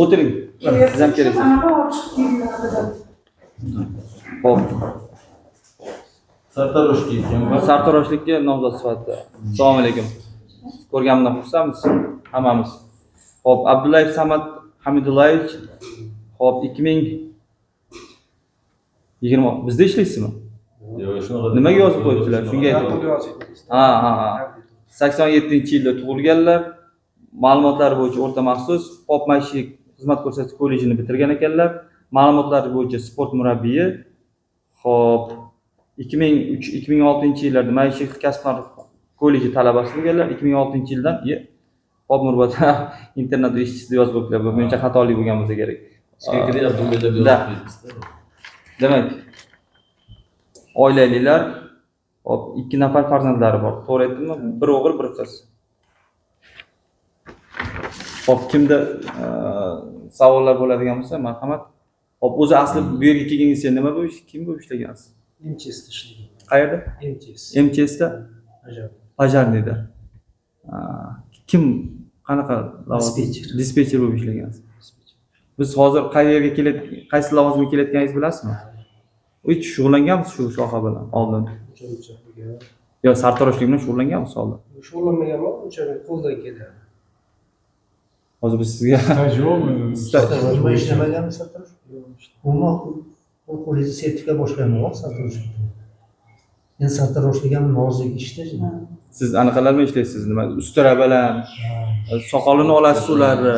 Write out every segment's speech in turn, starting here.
O'tiring. Siz ham kelaksiz. Xo'p. Sartaroshlik kim bor? Sartaroshlikka nomzod sifatida. Assalomu alaykum. Ko'rganimdan xursandmiz hammamiz. Xo'p, Abdullayev Samad Hamidullayevich. Xo'p, 2020 bizda ishlaysizmi? Yo'q, shunaqa. Nimaga yozib qo'yibsizlar? Shunga ayting. Ha. 87-yilda tug'ilganlar. Ma'lumotlari bo'yicha o'rta maxsus Pop maishiy xizmat ko'rsatish kollejini bitirgan ekanlar. Ma'lumotlari bo'yicha sport murabbiyi. Xo'p, 2003-2006 yillarda maishiy kasblar kolleji talabasi bo'lganlar. 2006-yildan Pop murvat internat ishchisi yozib qo'yibdilar. Bu menimcha xatolik bo'lgan bo'lsa kerak. Ishga kiryapti, unga deb Да. yozib qo'yibsiz. Demak, oilalilar, hop, 2 nafar farzandlari bor. To'g'ri aytdimmi? Bir o'g'il, bir qiz. Hop, kimda savollar bo'ladigan bo'lsa, marhamat. Hop, o'zi asli bu yerga kelganingizda nima bo'lib, kim bo'lib ishlagansiz? МЧСda ishlagan. Qayerda? МЧС. МЧСda Ajoyib. Пожарныйda. Kim, qanaqa lavozim? Dispetcher. Dispetcher bo'lib ishlagansiz. Biz hozir qayerga kelayot, qaysi lavozimga kelayotganingizni bilasizmi? Hech shug'ullanganmisiz shu soha bilan oldin? Uncha bo'lgan. Yo, sartaroshlik bilan shug'ullanganmisiz oldin? Shug'ullanmaganman, uncha qo'ldan keladi. Hozir biz sizga Staj yo'qmi? Nima ishlamaganmi sartarosh? Umuman u qo'lingizda sertifikat boshqa ham yo'q sartaroshlik. Endi sartaroshlik ham nozik ishda. Siz anaqalar bilan ishlaysiz, nima, ustara bilan soqolini olasiz ularni.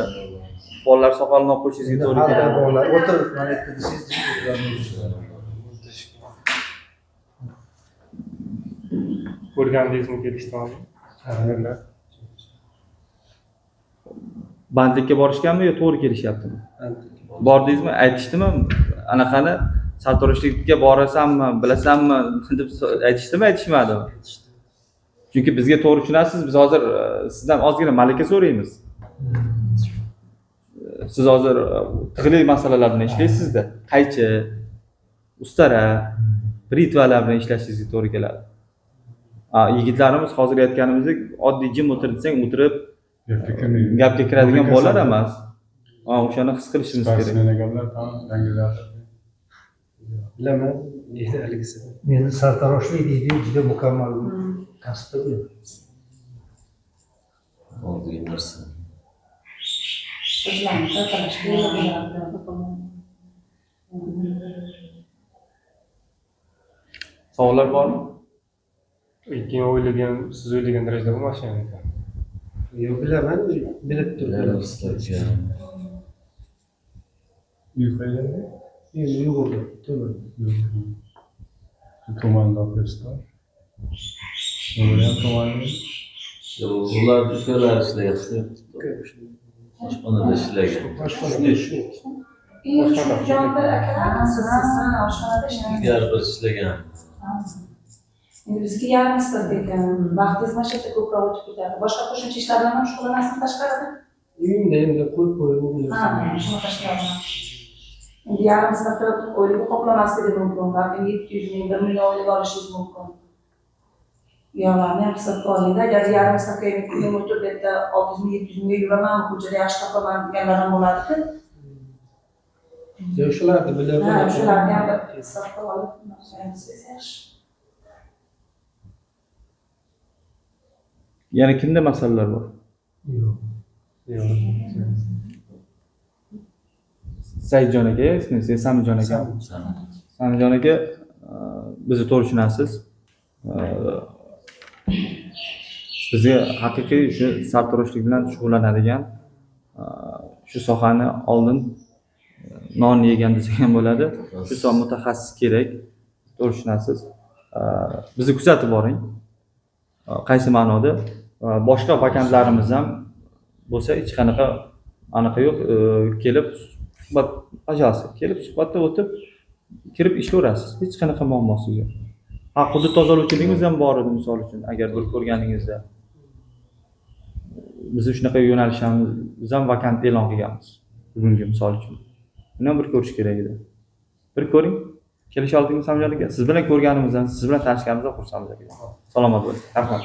Bolalar soqolini olib qo'yishingizga to'g'ri Har keladi. bir bolalar o'tir, mana yerda desangiz o'tiradi. Ko'rgandingizmi kelishdan oldin? Tayyorlar. Bandlikka borishganmi yo to'g'ri kelishyaptimi? Bordingizmi? Aytishdimi? Anaqani sartaroshlikka borasanmi, bilasanmi deb aytishdimi, aytishmadimi? Chunki bizga to'g'ri tushunasiz, biz hozir sizdan ozgina malaka so'raymiz. Siz hozir tig'li masalalar bilan ishlaysizda. Qaychi, ustara, britvalar bilan ishlashingizga to'g'ri keladi. Yigitlarimiz hozir aytganimizdek, oddiy jim o'tir desang, o'tirib Gapga kirmaydi. gapga kiradigan bolalar emas. O'shani his qilishimiz kerak. Sportsmen ekanlar, tam dangalar. Bilaman, deydi haligisi. Endi sartaroshlik deydi, juda mukammal kasbda bu. Oldiga narsa. Sochlarni sartarosh bo'lardi. Savollar bormi? Keyin o'ylagan, siz o'ylagan darajada bo'lmas ekan. Yo'q, bilaman, bilib turibman. Uy qayerda? Endi Uyg'urda, tuman. Tumanda olib. Ular ham tumanli. Ular ukalar ishlayapti. Oshxonada ishlagan. Oshxonada shu. Jonbir akalar, siz oshxonada ishlagan. Ilgari bir ishlagan. Endi bizga yarim stavka ekan. Vaqtingiz mana shu yerda ko'proq o'tib ketadi. Boshqa qo'shimcha ishlar bilan ham shug'ullanasizmi tashqarida? Uyimda endi qo'yib qo'yib Ha, shunaqa ishlar bilan. Endi yarim stavka oyligi qoplamasligi mumkin. Balkim 700 ming, 1 million oylik olishingiz mumkin. Uyoqlarni ham hisobga olingda. Agar yarim stavka kunim o'tib, bu yerda 600 ming, 700 mingga yuraman, ko'chada yaxshi topaman deganlar ham bo'ladi-ku. Yo'q, shularni bilib. Ha, shularni ham bir hisobga olib, etsangiz yaxshi. Yana kimda masalalar bor? Yo'q. Yo'q. Saidjon aka, ismingiz Samijon aka. Samijon aka, bizni to'g'ri tushunasiz. Bizga haqiqiy shu sartaroshlik bilan shug'ullanadigan, shu sohani oldin non yegan desak ham bo'ladi. Shu soha mutaxassis kerak. To'g'ri tushunasiz. Bizni kuzatib boring. Qaysi ma'noda? Boshqa vakantlarimiz ham bo'lsa, hech qanaqa anaqa yo'q. Kelib suhbat, пожалуйста, kelib suhbatda o'tib, kirib ishlayverasiz. Hech qanaqa muammosiz yo'q. Ha, hudud tozalovchiligimiz ham bor edi, misol uchun, agar bir ko'rganingizda. Biz shunaqa yo'nalishimiz ham vakant e'lon qilganmiz bugungi, misol uchun. Uni ham bir ko'rish kerak edi. Bir ko'ring. Kelisha oldingmi, Samjon aka? Siz bilan ko'rganimizdan, siz bilan tanishganimizdan xursandmiz aka. Salomat bo'ling. Rahmat.